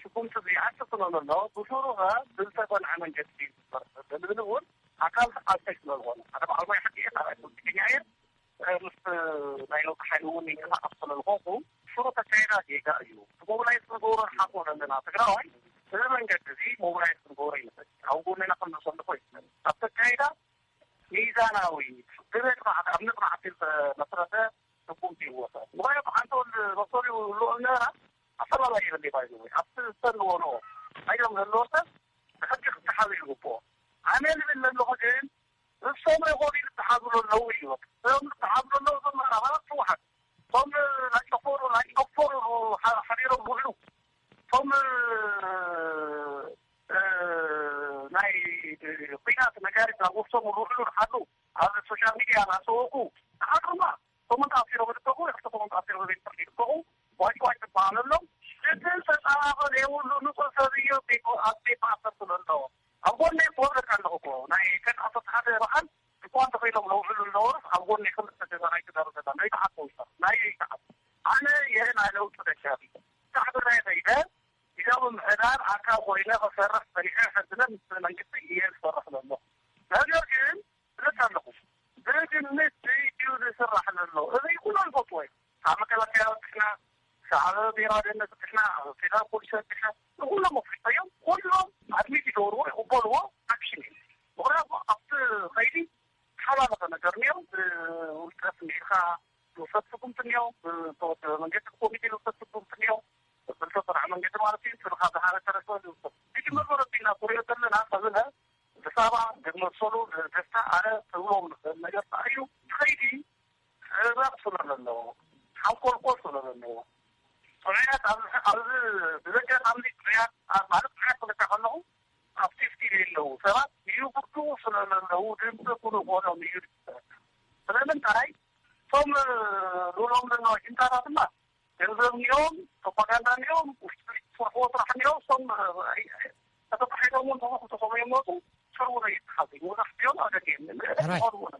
ሽኩምቲ እዚ ኣስፍኖ ዘሎ ብሱሩ ከ ብዝተሰንዐ መንገዲ ዝሰርሕ ዘብል እውን ኣካል ኣስተይ ስለ ዝኾነ ሓደ በዓል ሞያ ሓቂ እየ ካልኣይ ፖለቲከኛ እየ ምስ ናይ ለውጢ ሓይሊ እውን ይንቀሳቀስ ስለ ዝኾንኩ ብሱሩ ተካይዳ ጌጋ እዩ። ሞብላይዝ ክንገብሮ ንሓስቦ ዘለና ትግራዋይ እዚ መንገዲ እዚ ሞብላይዝ ክንገብሮ ይንኽእል ኣብ ጎነና ክንሰልፎ ይንኽእል ኣብ ተካይዳ ሚዛናዊ ብመጽናዕቲ ኣብ መጽናዕቲ ዝተመስረተ ስጉምቲ ይወሰድ። ምኽንያቱ ሓንቲ ወዲ መሰሉ ልኡል ነበራ ኣፈላላይ የብለይ ባይ ዘ ወይ ኣብቲ ዝሰልዎ ኣለዎ ኣይዶም ዘለዎ ሰብ ብሕጊ ክተሓዙ ይግብኦ። ኣነ ልብል ዘለኹ ግን እሶም ይኾኑ ይተሓዙ ኣለዉ እዩ። እሶም ዝተሓዙ ኣለዉ እዞም ኣባላት ህወሓት እቶም ናይ ጨፈሩ ናይ ጨፈሩ ሓቢሮም ዝውዕሉ እቶም ናይ ኲናት ነጋሪት ናብ ወፍሶም ዝውዕሉ ኣለዉ። ኣብ ሶሻል ሚድያ እናሰወቁ ንሓድሩማ ሰሙን ተኣሲሮም ይልቀቑ፣ ክልተ ሰሙን ተኣሲሮም ቤት ፍርዲ ይልቀቑ፣ ዋጭ ዋጭ ዝበሃል ኣሎ። እቲ ዝተፃባበ ዘይብሉ ንፁህ ሰብ እዩ ኣብ ቤት ማእሰርቲ ዘሎ። ኣብ ጎነይ ክወርደካ ኣለኹ እኮ ናይ ከን ዓሰርተ ሓደ በዓል ድኳን ተኸይሎም ነውዕሉ ዝነበሩስ ኣብ ጎነይ ክልተ ገዛ ናይ ክዳሩ ገዛ ናይ ተዓፀው ይሰርሕ ናይ ይተዓፀ ኣነ ይህ ናይ ለውጢ ደጋፊ ሻዕቢ ናይ ኸይደ ኢዛ ምምሕዳር ኣካል ኮይነ ክሰርሕ ፀኒሐ ሕዝነ ምስ መንግስቲ እየ ዝሰርሕ ዘሎ። ነገር ግን እብለካ ኣለኹ ብግምት እዩ ዝስራሕ ዘሎ። እዚ ኩሎም ዝፈልጥዎ እዩ። ካብ መከላከያ ወፅእና ካብ ብሔራዊ ደህንነት ኣቢልካ፣ ፌደራል ፖሊስ ኣቢልካ፣ ንኹሎም ኣፍሊጦም፣ ኩሎም ኣድሚት ይገብርዎ፣ ይቕበልዎ፣ ኣክሽን እዩ። ምኽንያቱ ኣብቲ ኸይዲ ተሓላለኸ ነገር እኒኦ፣ ብውልቀ ስምዒትካ ዝውሰድ ስጉምቲ እኒኦ፣ ብተወደበ መንገዲ ብኮሚቴ ዝውሰድ ስጉምቲ እኒኦ፣ ብዝተሰርዐ መንገዲ ማለት እዩ። ስርኻ ዝሃበ ተረፈ ዝውሰድ። እቲ መርመረ ቢና ክሪኦ ዘለና ከብለ ብሳባ ዝመሰሉ ደስታ ኣነ ክብሎም ዝኽእል ነገር እዩ። ኸይዲ ሕዛብ ስለ ዘለዎ፣ ሓንኮልኮል ስለ ዘለዎ፣ ጥዑያት ኣብዚ፣ ኣብዚ ብዘጋጣሚ ጥዑያት፣ ኣ-፣ ማለት ጥዑያት ክልካ ከለኹ ኣብ ሴፍቲ ዘለዉ ሰባት ይጉድኡ ስለ ዘለዉ ድምፂ ክንኾኖም እዩ ዝግበር። ስለምንታይ? እቶም ዝብሎም ዘለዉ ጅንታታትማ ገንዘብ እኒኦም፣ ፕሮፓጋንዳ እኒኦም፣ ውሽጢ ውሽጢ ዝሰርሕዎ ስራሕ እኒኦም፣ እሶም፣ እ፣ እ፣ ተተባሒቶም እውን ተኸፍቶ ሰብኦም ይመፁ፣ ሽዑ እውን ኣይተሓዙ። መብዛሕትኦም ኣብ ደገ እዮም። ሕራይ። ዝኾኑ እውን።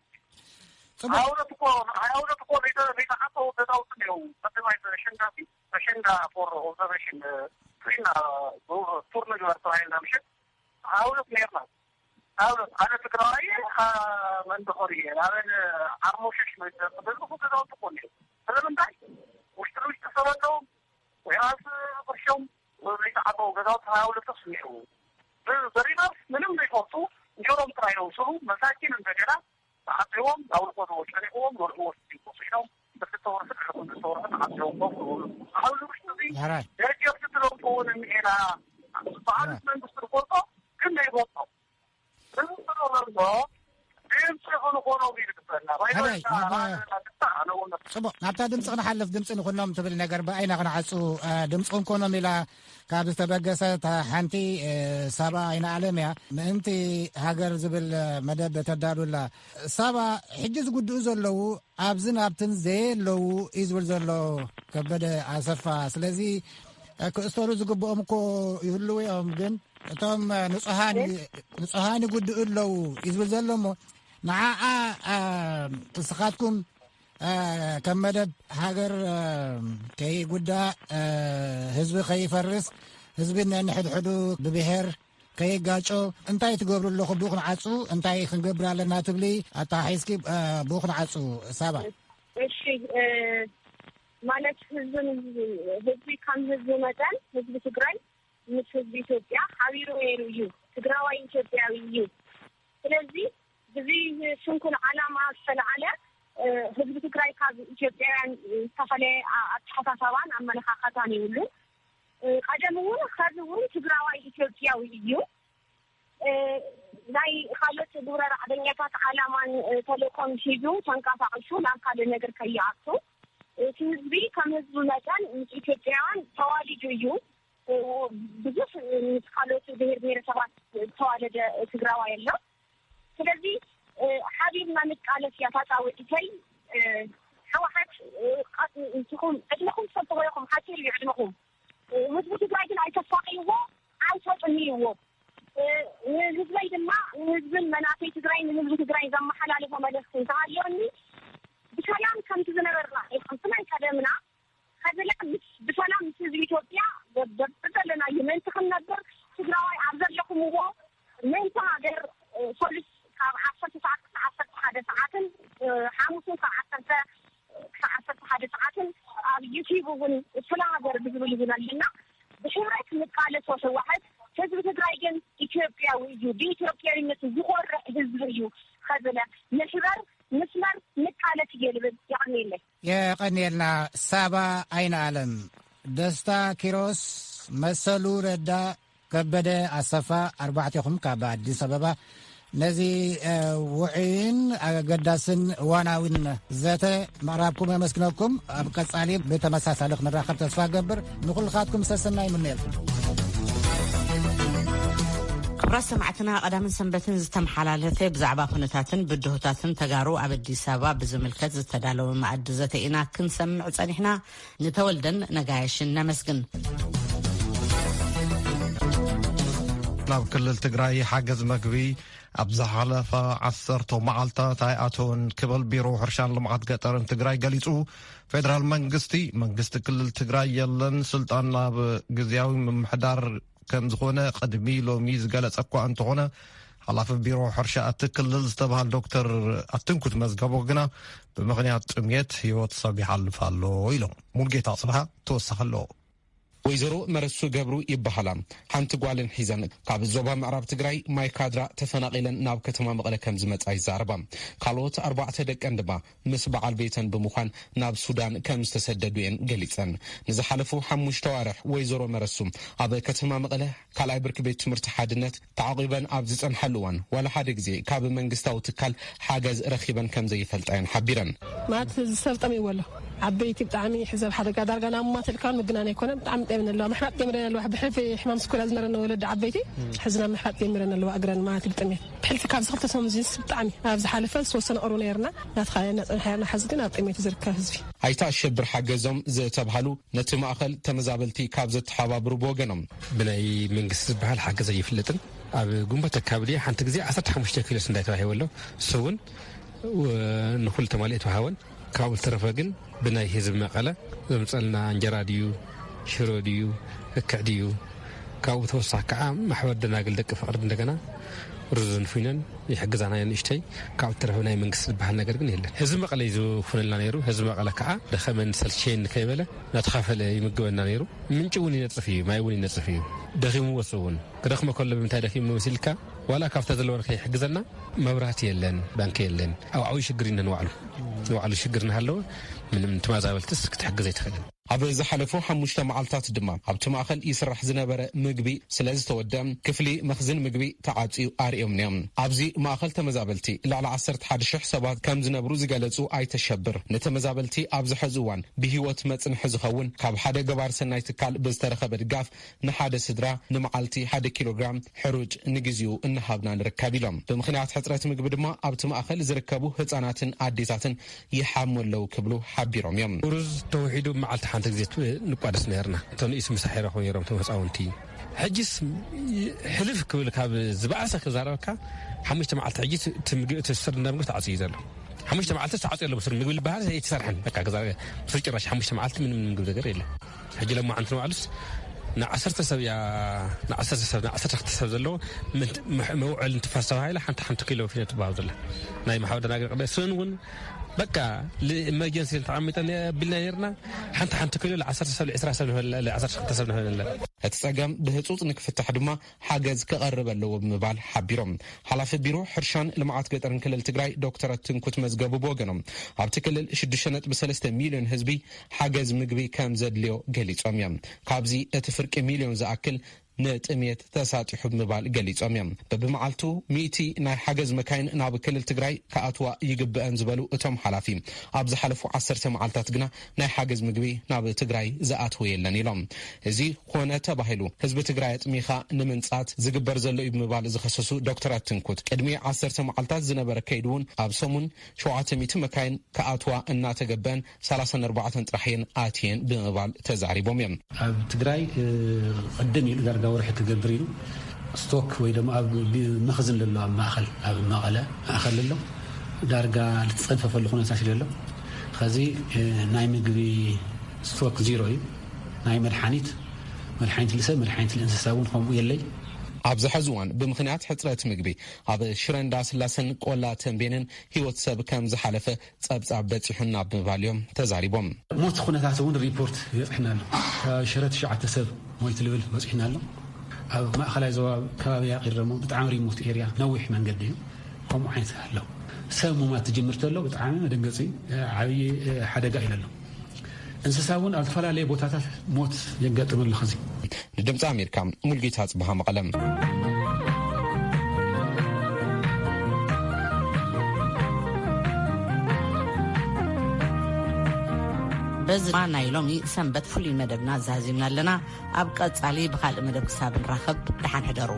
ፅቡቅ። ሃውለት እኮ፣ ሃውለት እኮ ዘይተ-፣ ዘይተዓፀው ገዛውቲ እኒኦም። ቀዳማይ ኣሸንዳ ሲ-፣ ኣሸንዳ ፎር ኦብዘርቬሽን፣ እ፣ ኮይና፣ እ፣ ቱር ንግበር ተባሂልና ምሸት ሃውለት ነይርና። ኣብ ኣነ ትግራዋይ እየ፣ ካ-፣ መንደኾር እየ፣ ኣበን ዓርሞሸሽ መ-፣ ተዘርግሑ ገዛውቲ እኮ እኒአው። ስለምንታይ? ውሽጢ ንውሽጢ ሰብ ኣለዎም፣ ወይ ራስ ቅርሾም ዘይተዓጠው ገዛውቲ ሃያ ሁለት እኒአው። ብ-፣ በሪበር ምንም ዘይፈልጡ እንጀሮም ጥራይ የውስሉ፣ መሳኪን እንደገና ተዓፂዎም፣ ናብ ልቆ ጨኒቕዎም፣ ወልዕዎ ስኢኖም፣ ብክልተ ወርሒ፣ ክልተ ወርሒ ተዓፂዎም ኮፍ ዝበሉ። ኣብዚ ውሽጢ እዚ ሕራይ። ደጀ ክትለውጡ እውን እኒኤና። በዓል ሕራይ። መንግስቲ ዝፈልጦ ግን ዘይፈልጦ። ሕራይ፣ ናብ፣ ጽቡቕ፣ ናብታ ድምፂ ክንሓልፍ፣ ድምፂ ንኹኖም ትብል ነገር ብኣይና ክንዓፁ፣ እ፣ ድምፂ ክንኮኖም ኢላ ካብ ዝተበገሰት ሓንቲ፣ እ፣ ሳባ ኣይነ ኣለም እያ። ምእንቲ ሃገር ዝብል መደብ ተዳሉላ። ሳባ፣ ሕጂ ዝጉድኡ ዘለዉ ኣብዝን ኣብትን ዘየለዉ እዩ ዝብል ዘሎ ከበደ ኣሰፋ። ስለዚ፣ እ፣ ክእሰሩ ዝግብኦም እኮ ይህልዉ እዮም፣ ግን እቶም፣ እ፣ ንጹሃን ይ-፣ ንጹሃን ይጉድኡ ኣለዉ እዩ ዝብል ዘሎ እሞ፣ ንዓኣ፣ እ፣ ንስኻትኩም፣ እ፣ ከም መደብ ሃገር፣ እ፣ ከይጉዳእ፣ እ፣ ህዝቢ ከይፈርስ፣ ህዝቢ ነንሕድሕዱ ብብሄር ከይጋጮ እንታይ ትገብሩ ኣለኹም? ብኡ ክንዓጹ እንታይ ክንገብር ኣለና ትብሊ? ኣተሓሒዝኪ፣ እ፣ ብኡ ክንዓጹ ሳባ። እሺ፣ እ፣ ማለት ህዝብን፣ ህዝቢ ከም ህዝቢ መጠን ህዝቢ ትግራይ ምስ ህዝቢ ኢትዮጵያ ሓቢሩ ነይሩ እዩ። ትግራዋይ ኢትዮጵያዊ እዩ። ስለዚ ብዚ ስንኩል ዓላማ ዝተለዓለ፣ እ፣ ህዝቢ ትግራይ ካብ ኢትዮጵያውያን ዝተፈለየ ኣ-፣ ኣተሓሳሰባን ኣመለኻኸታን የብሉን። እ፣ ቀደም እውን ኸዚ እውን ትግራዋይ ኢትዮጵያዊ እዩ። እ፣ ናይ ካልኦት ግብረ ራዕደኛታት ዓላማን፣ እ፣ ተልእኮን ሒዙ ተንቀሳቒሱ ናብ ካልእ ነገር ከይኣቱ፣ እቲ ህዝቢ ከም ህዝቢ መጠን ምስ ኢትዮጵያውያን ተዋሊዱ እዩ። እ፣ ብዙሕ ምስ ካልኦት ብሄር ብሄረሰባት ዝተዋለደ ትግራዋይ ኣሎ። ስለዚ፣ እ፣ ሓቢርና ንቃለስ እያ እታ ጻውዒተይ። እ፣ ህወሓት፣ እ፣ ቃ-፣ ንስኹም ዕድመኹም ትፈልጥዎ ኢኹም፣ ሓፂር እዩ ዕድመኹም። እ፣ ህዝቢ ትግራይ ግን ኣይተሳቕይዎ፣ ኣይተጥምይዎ። እ፣ ንህዝበይ ድማ፣ ንህዝብን መናእሰይ ትግራይ፣ ንህዝቢ ትግራይ ዘመሓላልፎ መልእኽቲ እንተሃልዮኒ፣ ብሰላም ከምቲ ዝነበርና ኢኹም፣ ብናይ ቀደምና፣ ኸዚ ምስ፣ ብሰላም ምስ ህዝቢ ኢትዮጵያ በ-፣ በ-፣ ዘለናዮ ምእንቲ ክንነብር፣ ትግራዋይ ኣብ ዘለኹምዎ ምእንቲ ሃገር፣ እ፣ ሶሉስ ካብ ዓሰርተ ሰዓት ክሳብ ዓሰርተ ሓደ ሰዓትን፣ እ፣ ሓሙስን ካብ ዓሰርተ ክሳብ ዓሰርተ ሓደ ሰዓትን ኣብ ዩቲዩብ እውን ስለ ሃገር ብዝብል እውን ኣለና። ብሕብረት ንቃለሶ ህወሓት፣ ህዝቢ ትግራይ ግን ኢትዮጵያዊ እዩ፣ ብኢትዮጵያዊነቱ ዝኾርዕ ህዝቢ እዩ። ኸዝለ ንሕበር፣ ንስመር፣ ንቃለስ እየ ልብል። የቐንየለይ። የቐንየልና ሳባ ኣይነኣለም። ደስታ ኪሮስ፣ መሰሉ ረዳ፣ ከበደ ኣሰፋ፣ ኣርባዕቴኹም ካብ ኣዲስ ኣበባ፣ ነዚ፣ እ፣ ውዑይን ኣገዳስን እዋናዊን ዘተ ምቕራብኩም የመስግነኩም። ኣብ ቀጻሊ ብተመሳሳሊ ክንራኸብ ተስፋ እገብር። ንኹልኻትኩም ሰሰናይ ይምነየልኩም። ክቡራት ሰማዕትና፣ ቀዳምን ሰንበትን ዝተመሓላለፈ ብዛዕባ ኩነታትን ብድሆታትን ተጋሩ ኣብ ኣዲስ ኣበባ ብዝምልከት ዝተዳለወ መኣዲ ዘተ ኢና ክንሰምዕ ጸኒሕና። ንተወልደን ነጋየሽን ነመስግን። ናብ ክልል ትግራይ ሓገዝ መግቢ ኣብ ዝሓለፈ ዓሰርተ መዓልታት ኣይኣተወን ክብል ቢሮ ሕርሻን ልምዓት ገጠርን ትግራይ ገሊጹ። ፌደራል መንግስቲ፣ መንግስቲ ክልል ትግራይ የለን፣ ስልጣን ናብ ግዝያዊ ምምሕዳር ከም ዝኾነ ቅድሚ ሎሚ ዝገለጸ እኳ እንተኾነ፣ ሓላፊ ቢሮ ሕርሻ እቲ ክልል ዝተባህል ዶክተር ኣትንኩት መዝገቦ ግና፣ ብምኽንያት ጥምየት ህይወት ሰብ ይሓልፍ ኣሎ ኢሎም። ሙልጌታ ጽብሃ ተወሳኺ ኣለዎ። ወይዘሮ መረሱ ገብሩ ይበሃላ። ሓንቲ ጓልን ሒዘን ካብ ዞባ ምዕራብ ትግራይ ማይ ካድራ ተፈናቒለን ናብ ከተማ መቐለ ከም ዝመጻ ይዛረባ። ካልኦት ኣርባዕተ ደቀን ድማ ምስ በዓል ቤተን ብምዃን ናብ ሱዳን ከም ዝተሰደዱ እየን ገሊጸን። ንዝሓለፉ ሓሙሽተ ዋርሕ ወይዘሮ መረሱ ኣብ ከተማ መቐለ ካልኣይ ብርኪ ቤት ትምህርቲ ሓድነት ተዓቒበን ኣብ ዝጸንሓሉ እዋን፣ ዋላ ሓደ ግዜ ካብ መንግስታዊ ትካል ሓገዝ ረኺበን ከም ዘይፈልጣ እየን ሓቢረን። ማለት ሰብ ጠሚዎ ኣሎ። ዓበይቲ ብጣዕሚ ሕዘብ ሓደጋ ዳርጋ ናብ ሞት ልካን ምግናን ኣይኮነ፣ ብጣዕሚ ጠሚን ኣለዋ። ምሕማጥ ጀምረን ኣለዋ። ብሕልፊ ሕማም ስኩላ ዝነበረን ወለዲ ዓበይቲ ሕዝና ምሕማጥ ጀምረን ኣለዋ። እግረን ማለት ብጥሜት ብሕልፊ ካብዚ ክልተ ሰሙን ዝንስ ብጣዕሚ ኣብ ዝሓለፈ ዝተወሰነ ቀርቡ ነይርና ናትኻ እናጸንሓ ርና። ሕዚ ግን ኣብ ጥሜት ዝርከብ ህዝቢ። ኣይተ ኣሸብር ሓገዞም ዝተብሃሉ ነቲ ማእኸል ተመዛበልቲ ካብ ዘተሓባብሩ ብወገኖም፣ ብናይ መንግስቲ ዝበሃል ሓገዝ ኣይፍለጥን። ኣብ ጉንበት ኣካባቢ ሓንቲ ግዜ ዓሰርተ ሓሙሽተ ኪሎ ስንዳይ ተዋሂቡ ኣሎ። እሱ እውን፣ እ፣ ንኹሉ ተማሊኡ ተዋሃወን። ካብኡ ዝተረፈ ግን ብናይ ህዝቢ መቐለ ዘምፀልና እንጀራ ድዩ፣ ሽሮ ድዩ፣ እክዕ ድዩ፣ ካብኡ ተወሳኺ ከዓ ማሕበር ደናግል ደቂ ፍቕሪ እንደገና ሩዝን ፉይነን ይሕግዛና እየን ንእሽተይ። ካብኡ ዝተረፈ ናይ መንግስቲ ዝበሃል ነገር ግን የለን። ህዝቢ መቐለ እዩ ዝውፍነልና ነይሩ። ህዝቢ መቐለ ከዓ ደኸመን ሰልቸየን ከይበለ እናተኻፈለ ይምግበና ነይሩ። ምንጪ እውን ይነፅፍ እዩ፣ ማይ እውን ይነፅፍ እዩ። ደኺሙ ወሱ እውን ክደኽመ ከሎ ብምንታይ ደኺሙ መሲልካ፣ ዋላ ካብታ ዘለወን ከይሕግዘና፣ መብራህቲ የለን፣ ባንኪ የለን። ኣብ ዓብዩ ሽግር ኢና ንባዕሉ። ንባዕሉ ሽግር እናሃለወ ምንም ተመዛበልትስ ክትሕግዝ ኣይትኽእልን። ኣብ ዝሓለፉ ሓሙሽተ መዓልታት ድማ ኣብቲ ማእኸል ይስራሕ ዝነበረ ምግቢ ስለ ዝተወደአ፣ ክፍሊ መኽዝን ምግቢ ተዓፅዩ ኣርእዮም እዮም። ኣብዚ ማእኸል ተመዛበልቲ ልዕሊ ዓሰርተ ሓደ ሽሕ ሰባት ከም ዝነብሩ ዝገለጹ ኣይተ ኣሸብር፣ ንተመዛበልቲ ኣብዚ ሕዚ እዋን ብህይወት መጽንሒ ዝኸውን ካብ ሓደ ገባር ሰናይ ትካል ብዝተረኸበ ድጋፍ ንሓደ ስድራ ንመዓልቲ ሓደ ኪሎግራም ሕሩጭ ንግዜኡ እናሃብና ንርከብ ኢሎም። ብምኽንያት ሕጽረት ምግቢ ድማ ኣብቲ ማእኸል ዝርከቡ ህጻናትን ኣዴታትን ይሓሙ ኣለዉ ክብሉ ሓቢሮም እዮም። ሩዝ ተውሒዱ መዓልቲ ሓንቲ ግዜ ት-፣ ንቋደስ ነይርና። እቶ ንኢስ ምሳሕ ይረኽቡ ነይሮም፣ እቶም ህፃውንቲ። ሕጂስ ሕልፍ ክብል ካብ ዝበኣሰ ክዛረበካ፣ ሓሙሽተ መዓልቲ ሕጂ እቲ ምግቢ፣ እቲ ስር እንዳ ምግቢ ተዓፅዩ እዩ ዘሎ። ሓሙሽተ መዓልቲ ተዓፅዩ ኣሎ። ብስር ምግቢ ዝበሃል ኣይተሰርሐን። በቃ፣ ገዛ ብስር ጭራሽ ሓሙሽተ መዓልቲ ምንም ምግቢ ነገር የለን። ሕጂ ሎማዓንቲ ንባዕሉስ ንዓሰርተ ሰብ እያ፣ ንዓሰርተ ሰብ፣ ንዓሰርተ ክልተ ሰብ ዘለዎ ምንት-፣ መሕ-፣ መውዕል እንትፋስ ተባሂላ ሓንቲ ሓንቲ ኪሎ ፊኖ ትበሃል ዘላ። ናይ ማሕበር ደናግል ቅዳሴ ስን እውን በቃ፣ ል-፣ ኢመርጀንሲ ተቐሚጠን ኣቢልና ነይርና። ሓንቲ ሓንቲ ኪሎ ለ ዓሰርተ ሰብ፣ ለ ዕስራ ሰብ ንበላ፣ ለ ዓሰርተ ክልተ ሰብ ንበላ። እቲ ጸገም ብህጹጽ ንክፍታሕ ድማ ሓገዝ ክቐርብ ኣለዎ ብምባል ሓቢሮም። ሓላፊ ቢሮ ሕርሻን ልምዓት ገጠርን ክልል ትግራይ ዶክተር ኣትንኩት መዝገቡ ብወገኖም፣ ኣብቲ ክልል ሽዱሽተ ነጥቢ ሰለስተ ሚልዮን ህዝቢ ሓገዝ ምግቢ ከም ዘድልዮ ገሊጾም እዮም። ካብዚ እቲ ፍርቂ ሚልዮን ዝኣክል ንጥሜት ተሳጢሑ ብምባል ገሊጾም እዮም። በብመዓልቱ ሚእቲ ናይ ሓገዝ መካይን ናብ ክልል ትግራይ ክኣትዋ ይግብአን ዝበሉ እቶም ሓላፊ፣ ኣብ ዝሓለፉ ዓሰርተ መዓልታት ግና ናይ ሓገዝ ምግቢ ናብ ትግራይ ዝኣትወ የለን ኢሎም። እዚ ኮነ ተባሂሉ ህዝቢ ትግራይ ኣጥሚኻ ንምንጻት ዝግበር ዘሎ እዩ ብምባል ዝኸሰሱ ዶክተር ኣትንኩት፣ ቅድሚ ዓሰርተ መዓልታት ዝነበረ ከይዲ እውን ኣብ ሰሙን ሸውዓተ ሚእቲ መካይን ክኣትዋ እናተገበአን ሰላሳን ኣርባዕተን ጥራሕ እየን ኣትየን ብምባል ተዛሪቦም እዮም። ኣብ ትግራይ፣ እ፣ ቅድም ኢሉ ዳርጋ ወርሒ ክገብር ኢሉ ስቶክ ወይ ድማ ኣብ ቢ-፣ መኽዝን ዘሎ ኣብ ማእኸል፣ ኣብ መቐለ ማእኸል ኣሎ። ዳርጋ ልትፀንፈፈሉ ኩነታት ኣሎ። ኸዚ፣ እ፣ ናይ ምግቢ ስቶክ ዚሮ እዩ። ናይ መድሓኒት፣ መድሓኒት ልሰብ፣ መድሓኒት ልእንስሳ እውን ከምኡ የለይ። ኣብዚ ሕዚ እዋን ብምኽንያት ሕፅረት ምግቢ ኣብ ሽረ እንዳስላሰን ቆላ ተንቤንን ህይወት ሰብ ከም ዝሓለፈ ጸብጻብ በጺሑና ብምባል እዮም ተዛሪቦም። ሞት ኩነታት እውን ሪፖርት ይበጽሕና ኣሎ። ካብ ሽረ ትሽዓተ ሰብ ሞይቱ ልብል በጺሕና ኣሎ። ኣብ ማእኸላይ ዞባ ከባቢ ያቒር ደሞ ብጣዕሚ ሪሞት ኤርያ፣ ነዊሕ መንገዲ እዩ። ከምኡ ዓይነት ኣሎ። ሰብ ሙማት ትጅምር ተሎ ብጣዕሚ መደንገጺ፣ ዓብዪ ሓደጋ እዩ ኣሎ። እንስሳ እውን ኣብ ዝተፈላለየ ቦታታት ሞት የጋጥም ኣሎ። ኸዚ ንድምፂ ኣሜሪካ፣ ሙልጌታ ጽብሃ፣ መቐለም። በዚ ናይ ሎሚ ሰንበት ፍሉይ መደብና ዛዚምና ኣለና። ኣብ ቀጻሊ ብኻልእ መደብ ክሳብ ንራኸብ፣ ደሓን ሕደሩ።